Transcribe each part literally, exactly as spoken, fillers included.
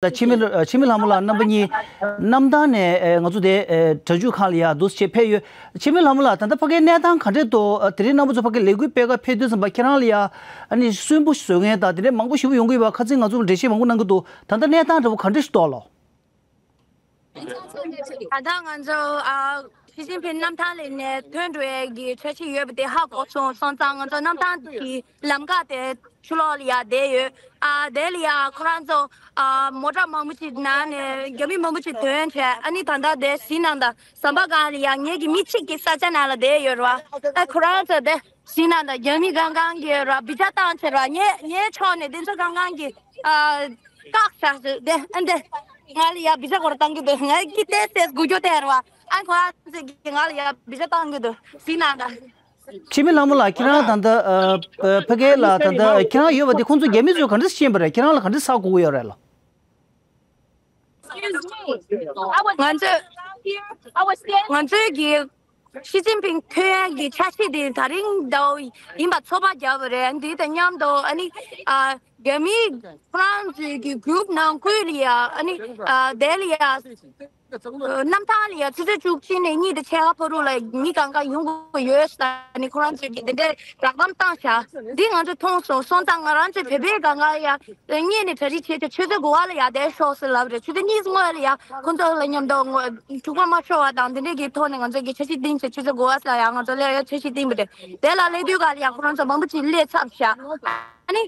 ད་འཆི་མེད་ལ་འཆི་མེད་ལྷ་མོ་ལགས་རྣམ་པ་གཉིས་གནམ་ཐང་ནས་ཨ་ང་ཚོ་དེ་ཨ་སྒྲ་འཇུག་ཁང་ལ་ཡར་འདུག་སེ་ཕེབས་ཡོད། འཆི་མེད་ལྷ་མོ་ལགས། ད་ལྟ་ཕ་གིའི་གནས་སྟངས་ག་འདྲས་འདུག་ཨ་དེ་རིང་རྣམ་པ་ཚོ་ཕ་གིར་ལས་འགུལ་སྤེལ་གར་ཕེབས་དུས་ཙམ་པ་ཁྱེད་རང་ལ་ཡར་ཨ་ནི་སུན་པོ་བཟོ་མཁན་དང་དེ་འདྲས་མང་པོ་ཞེ་པོ་ཡོང་གི་ཡོད་པ་ཁ་སང་ང་ཚོ་ལ་འགྲེལ་བཤད་མང་པོ་གནང་གི་འདུག་ད་ལྟ་གནས་སྟངས་འདྲ་པོ་ག་འདྲས་ཤིག་འདུག་ལགས། ད་ལྟ་ང་ཚོ་ཨ་ཞི་ཅིན་ཕིང་གནམ་ཐང་ལ་ནས་ཐོན་འགྲོ་ཡས་ཀྱི་འཆར་གཞི་ཡོད་པ་དེ་ཧ་གོ་སོང་། སོང་ཙང་ང་ཚོ་གནམ་ཐང་གི་ལམ་ཁ་དེ་ཕྱི་ལོགས་ལ་ཡར་བསྡད་ཡོད། ཨ་དེ་ལ་ཡར་ཁོ་རང་ཚོ་ཨ་མོ་ཊ་མང་པོ་ཅིག་ནང་ནས་རྒྱ་མི་མང་པོ་ཅིག་ཐོན་བྱས། ཨ་ནི་ད་ལྟ་དེ་གཟིགས་གནང་དང་། ཟམ་པ་སྒང་ལ་ཡར་ངེད་ཀྱི་མི་གཅིག་གི་ས་ཆ་ནང་ལ་བསྡད་ཡོད་རེད་བ། ཨ་ཁོ་རང་ཚོ་དེ་གཟིགས་གནང་དང་། རྒྱ་མི་གང་གང་གིས་ར་བི་ཇ་བཏང་བྱས་ར། ངའི་ངའི་ཕྱོགས་ནས་དེ་ཚོ་གང་གང་གིས་ཨ་བཀག་བཞག་ཟེར་དེ། ཨ་འདི་ང་ལ་ཡར་བི་ཇ་སྐོར་བཏང་གི་འདུག་ང་གི་ཏེ་སེ་སྒུག་རྒྱུ་དེ་རེད་བ། ཨ་ཁོ་རང་ཚོས་ཀྱིས་ང་ལ་ཡར་བི་ཇ་བཏང་གི་འདུག་གཟིགས་གནང་དང་། འཆི་མེད་ལྷ་མོ་ལགས། ཁྱེད་རང་ད་ལྟ་ཨ་ཕ་གི་ལ་ད་ལྟ་ཁྱེད་རང་ཡོད་པ་དེ་ཁོང་ཚོ་རྒྱ་མི་ཚོས་ག་འདྲ་ཤེས་པ་རེད། ཁྱེད་རང་ལ་ག་འདྲ་ཧ་གོ་གི་ཡོད་རེད་ལགས། ང་ཚོས་ང་ཚོས་ཀྱི་ཞི་ཅིན་ཕིང་ཐོན་ཡག་གི་འཆར་གཞི་དེ་ད་རིང་ཟླ་བ་ཡིན་པ་ཚོད་དཔག་བརྒྱབ་པ་རེད། འདི་དང་མཉམ་དུ་ཨ་ནི་ཨ་རྒྱ་མི་ཁོ་རང་ཚོའི་གི་གུ་རུབ་ནང་ཁུལ་ལ་ཡ་ཨ་ནི་ཨ་དེ་ལ་ཡ་གནམ་ཐང་ལ་ཡ་ཆུ་ཚོད་བཅུ་གཅིག་ནས་གཉིས་དང་ཕྱེད་ཀ་བར་དུ་ལ་མི་གང་ག་ཡོང་དགོས་ཡོད་ཟེར་ནས་ཁོ་རང་ཚོས་ཀྱི་དེ་འདྲའི་རགས་ཙམ་བཏང་བཞག་འདི་ང་ཚོས་མཐོང་སོང་། སོང་ཙང་ང་རང་ཚོས་བོད་པའི་གང་ག་ཡ་སྔོན་ནས་གྲ་སྒྲིག་བྱས་ཏེ་ཆུ་ཚོད་དགུ་པ་ལ་ཡ་བསྡད་ཤོག་ཟེར་ལབ་རེད། ཆུ་ཚོད་གཉིས་སྔོན་ལ་ཡ་ཁོང་ཚོ་ལ་མཉམ་དུ་ངོ་འཁྲུག་པ་མ་ཤོར་བ་དང་དེ་འདྲས་ཀྱི་ཐོག་ནས་ང་ཚོ་གི་འཆར་གཞི་བཏིང་བྱས་ཆུ་ཚོད་དགུ་པ་ལ་ཡ་ང་ཚོ་སླེབས་ཡ་འཆར་གཞི་བཏིང་བ་རེད། དེ་ལ་སླེབས་དུས་ག་ལ་ཡ་ཁོ་རང་ཚོ་མང་པོ་ཅིག་སླེབས་ཚར་བཞག་ཨ་ནི་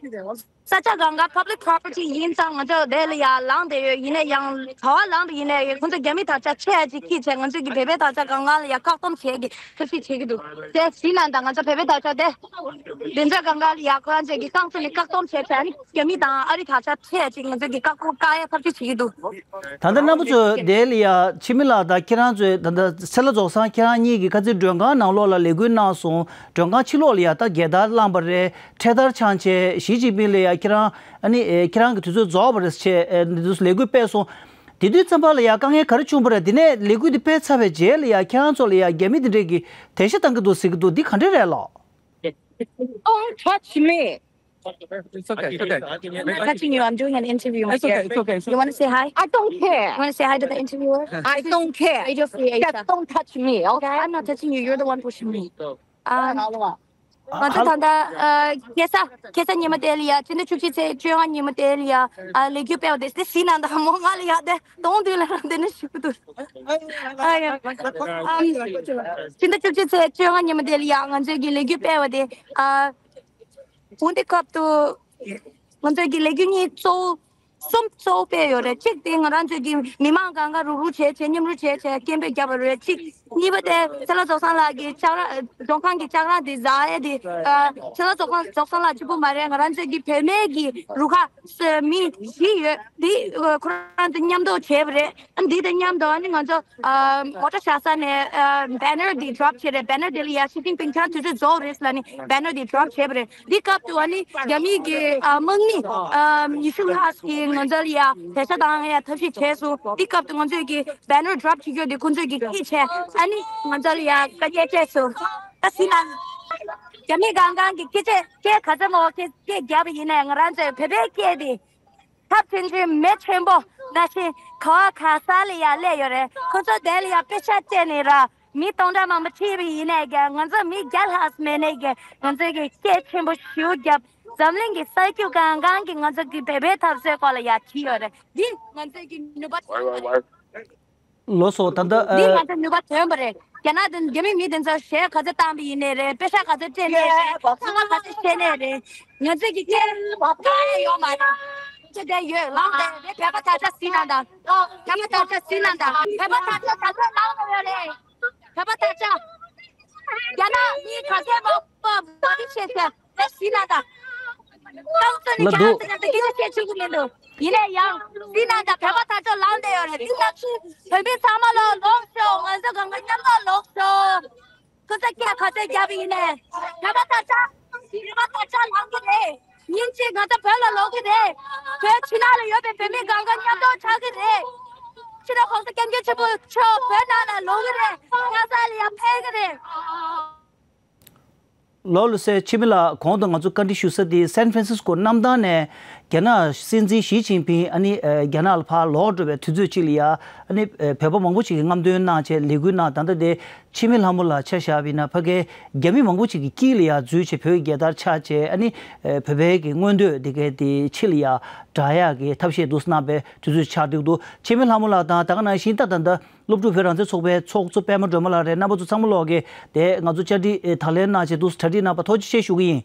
ས་ཆ་གང་ག་public property ཡིན་ཙང་ང་ཚོ་དེ་ལ་ཡ་ལངས་བསྡད་ཡོད། ཡིན་ན་ཡང་ག་པར་ལངས་པ་ཡིན་ན་ཡང་ཁོང་ཚོ་རྒྱ་མི་དར་ཆ་ཆེ་ཡ་ཅིག་འཁྱེར་བྱས་ང་ཚོ་གི་བོད་པའི་དར་ཆ་གང་ག་ལ་ཡ་བཀག་སྡོམ་བྱེད་ཀྱི་ཐབས་ཤེས་བྱེད་ཀྱི་འདུག་དེ་གཟིགས་གནང་དང་། ང་ཚོ་བོད་པའི་དར་ཆ་དེ་བདེ་འཇགས་སྒང་ག་ལ་ཡ་ཁོ་རང་ཚོས་ཀྱི་རྐང་བཙུགས་ནས་བཀག་སྡོམ་བྱས་བྱས་ནི་རྒྱ་མི་དང་ཨ་རི་དར་ཆ་ཆེ་ཡ་ཅིག་ང་ཚོས་ཀྱི་བཀག་སྡོམ་བཀག་ཡ་ཐབས་ཤེས་བྱེད་ཀྱི་འདུག་ད་ལྟ་རྣམ་པ་ཚོས་དེ་ལ་ཡ་འཆི་མེད་ལགས་དང་ཁྱེད་རང་ཚོས་ད་ལྟ་སེ་ལ་རྫོགས་སང་ཁྱེད་རང་གཉིས་ཀྱིས་ཁ་སང་མགྲོན་ཁང་ནང་ལོགས་ལ་ལས་འགུལ་གནང་སོང་། མགྲོན་ཁང་ཕྱི་ལོགས་ལ་ཡ་ད་རྒྱལ་དར་བསླངས་པ་རེད། འཕྲེད་དར་འཆང་བྱས་ཞི་ཅིན་ཕིང་ལ་ཡ་ཁྱེད་རང་ཨ་ནི་ཨེ་ཁྱེད་རང་གི་དུས་ཚོད་རྫོགས་པ་རེད་ཟེར་བྱས་ཨེ་འདི་ཚོ་ལས་འགུལ་སྤེལ་སོང་། དེ་དུས་ཙམ་པ་ལ་ཡ་དཀའ་ངལ་ག་རེ་བྱུང་བ་རེད། དེ་ནས་ལས་འགུལ་འདི་སྤེལ་ཚར་བའི་རྗེས་ལ་ཡ་ཁྱེད་རང་ཚོ་ལ་ཡ་རྒྱ་མི་དེ་འདྲས་ཀྱིས་དེད་ཤ་བཏང་གི་འདུག་ཟེར་གྱི་འདུག་འདི་ག་འདྲས་རེད་ལགས། Don't touch me. It's okay, it's okay. I'm not touching you. I'm doing an interview, my dear. It's okay, it's okay. You want to say hi? I don't care. You want to say hi to the interviewer? I don't care. Radio Free Asia. Just don't touch me, okay? I'm not touching you. You're the one pushing me. Um, ང་ཚོ་ད་ལྟ་ཨ་ཁ་སང་ཁ་སང་ཉི་མ་དེ་ལ་ཡ་ཕྱི་ཟླ་བཅུ་གཅིག་ཚེས་བཅོ་ལྔ་ཉི་མ་དེ་ལ་ཡ་ཨ་ལས་འགུལ་སྤེལ་བ་དེ་དེ་གཟིགས་གནང་དང་། མོ་ང་ལ་ཡ་དེ་གདོང་མདུན་ལ་རང་དེ་ནས་ཞུ་གི་འདུག་ཨ་ཡ། ཨམ་ཕྱི་ཟླ་བཅུ་གཅིག་ཚེས་བཅོ་ལྔ་ཉི་མ་དེ་ལ་ཡ་ང་ཚོས་ཀྱི་ལས་འགུལ་སྤེལ་བ་དེ་ཨ། འོན་ཏེ་སྐབས་དུ་ང་ཚོའི་གི་ལས་འགུལ་གཉིས་གཙོ་བོ་གསུམ་གཙོ་བོ་སྤེལ་ཡོད་རེད། གཅིག་དེ་ང་རང་ཚོའི་གི་མི་མང་གང་ག་རུག་རུག་བྱས་བྱས་མཉམ་རུབ་བྱས་བྱས་སྐད་འབོད་བརྒྱབ་པ་རེད། གཅིག་གཉིས་པ་དེ་ཚེ་ལྷ་རྫོགས་སངས་ལགས་ཀྱི་ལྕགས་ར་མགྲོན་ཁང་གི་ལྕགས་ར་དེ་ཟ་ཡས་དེ་ཚེ་ལྷ་རྫོགས་སངས་རྫོགས་སངས་ལགས་གཅིག་པུ་མ་རེད། ང་རང་ཚོའི་གི་བུད་མེད་ཀྱི་རུ་ཁག་མི་བཞི་ཡོད་དེ་ཁོ་རང་ཚོ་མཉམ་དུ་བྱས་པ་རེད། འདི་དང་མཉམ་དུ་ཨ་ནི་ང་ཚོ་མོ་ཊ་བཞག་ས་ནས་banner་འདི་drop་བྱས་རེད། banner་འདི་ལ་ཡ་ཞི་ཅིན་ཕིང་ཁྱེད་རང་དུས་ཚོད་རྫོགས་རེད་ལབ་ནས་banner་འདི་drop་བྱས་པ་རེད། འདི་སྐབས་དུ་ཨ་ནི་རྒྱ་མི་གི་དམག་མི་ཉི་ཤུ་ལྷག་ཅིག་ང་ཚོ་ལ་ཡ་དེད་ཤ་བཏང་ཡ་ཐབས་ཤེས་བྱས་སོང་། འདི་སྐབས་དུ་ང་ཚོས་ཀྱི་banner་drop་བྱེད་རྒྱུ་འདི་ཁོང་ཚོས་ཀྱི་ཀི་བྱས་ཨ་ནི་ང་ཚོ་ལ་ཡ་བཀའ་རྒྱ་བྱས་སོང་། ད་ཟིན་ན་རྒྱ་མི་གང་གང་གི་སྐད་ཆ་སྐད་ག་ཚོད་མང་པོ་སྐད་སྐད་བརྒྱབ་པ་ཡིན་ནའི་ང་རང་ཚོའི་བོད་པའི་སྐད་འདི་ཐབས་ཆེན་ཆེན་མེ་ཆེན་པོ་ནང་བཞིན་ག་བ་ག་ས་ལ་ཡ་སླེབས་ཡོད་རེད། ཁོ་ཚོ་དེ་ལ་ཡ་དཔེ་ཆ་བལྟས་ནས་ར་མི་སྟོང་ཕྲག་མང་པོ་ཁྲིད་པ་ཡིན་ནའི་ཀྱང་ང་ཚོ་མི་བརྒྱ་ལྷག་མེད་ནའི་ཀྱང་ང་ཚོ་གི་སྐད་ཆེན་པོ་ཞེ་པོ་བརྒྱབ། འཛམ་གླིང་གི་ས་ཁུལ་གང་གང་གི་ང་ཚོ་གི་བོད་པའི་འཐབ་རྩོད་སྐོར་ལ་ཡ་བྲིས་ཡོད་རེད། འདི་ང་ཚོ་གི་ནུས་པ་ལགས་སོ། ད་ལྟ་འདི་ང་ཚོ་ནུས་པ་ཐོན་པ་རེད། རྒྱ་ནག་དང་རྒྱ་མི་མི་དེ་ཚོ་གཞས་ག་ཚོད་བཏང་པ་ཡིན་ནའི་རེད། དཔེ་ཆ་ག་ཚོད་སྤྲད་ནའི་རེད། ཚང་མ་ག་ཚོད་བཤད་ནའི་རེད། ང་ཚོས་ཀྱི་སྐད་ག་ཡང་ཡོད་མ་རེད། ཅི་བསྡད་ཡོད་ལངས་ཏེ་རེད། བོད་པ་དར་ཆ་ཟིན་ན་དང་། བོད་པ་དར་ཆ་ཟིན་ན་དང་། བོད་པ་དར་ཆ་ག་ཚོད་ལངས་ཡོད་རེད། བོད་པ་དར་ཆ། རྒྱ་ནག་མི་ག་ཚོད་མང་པོ་མ་རིག་བཤད་ཚེ་རེད་ཟིན་ན་དང་། ཁོང་ཚོ་ནི་ལ་ཁྱེད་རང་ཚོ་ང་ཚོ་སྐད་ཆ་བཤད་ཆོག་གི་མི་འདུག་ཡིན་ན་ཡང་སྲིད་ནང་དང་བོད་པ་དར་ལྕོག་ལངས་བསྡད་ཡོད་རེད། འདི་ནང་བཞིན་བོད་མི་ཚང་མ་ལ་ལོག་ཤོག་ང་ཚོ་གང་ག་མཉམ་དུ་ལོག་ཤོག་ཁོ་ཚོ་སྐད་ག་ཚོད་རྒྱབ་ཡིན་ནའི་བོད་པ་དར་ལྕོག་བོད་པ་དར་ལྕོག་ལངས་གི་རེད། ཉིན་གཅིག་ང་ཚོ་བོད་ལ་ལོག་གི་རེད། བོད་ཕྱི་ནང་ལ་ཡོད་པའི་བོད་མི་གང་ག་མཉམ་དུ་ཆགས་གི་རེད། ཕྱི་ནང་གོང་ས་སྐྱབས་མགོན་ཆེན་པོ་མཆོག་བོད་ནང་ལ་ལོག་གི་རེད། ཁ་སང་ལ་ཡང་ཕེབས་གི་རེད། ལགས་ལགས་སོ། འཆི་མེད་ལགས། གོང་དུ་ང་ཚོ་བཀའ་འདྲི་ཞུ་ས་དེ་སན་ཧྥ་རན་སིས་ཀོ་གནམ་ཐང་ནས་ རྒྱ་ནག་སྲིད་འཛིན་ཞི་ཅིན་ཕིང་ཨ་ནི་ཨ་རྒྱ་ནག་ལ་ཕར་ལོག་འགྲོ་བའི་དུས་ཚོད་ཅིག་ལ་ཡ། ཨ་ནི་ཨ་བོད་པ་མང་པོ་ཅིག་གིས་རྔམ་སྟོན་གནང་བྱས་ལས་འགུལ་གནང་། ད་ལྟ་དེ་འཆི་མེད་ལྷ་མོ་ལགས་ཆ་བཞག་པ་ཡིན་ན་ཕ་གིའི་རྒྱ་མི་མང་པོ་ཅིག་གི་དཀྱིལ་ལ་ཡ་འཛུལ་བྱས་བོད་ཀྱི་རྒྱལ་དར་འཕྱར་བྱས། ཨ་ནི་ཨ་བོད་པའི་གི་མངོན་འདོད་དེ་གའི་དེ་ཕྱི་ལ་ཡ་བསྒྲགས་ཡག་གི་ཐབས་ཤེས་འདུག་སེ་གནང་བའི་དུས་ཚོད་ཆགས་བསྡད་འདུག་འཆི་མེད་ལྷ་མོ་ལགས་དང་ད་ག་ནང་བཞིན་ད་ད་ལྟ་སློབ་ཕྲུག་བོད་རང་བཙན་ཚོགས་པའི་ཚོགས་གཙོ་པད་མ་སྒྲོལ་མ་ལགས་རེད། རྣམ་པ་ཚོ་ཚང་མ་ལོག་གིས་དེ་ང་ཚོ་བཅར་འདྲི་ཨ་ད་ལན་གནང་བྱས་འདུག་སེ་གྲ་སྒྲིག་གནང་བ་ཐུགས་རྗེ་ཆེ་ཞུ་གི་ཡིན།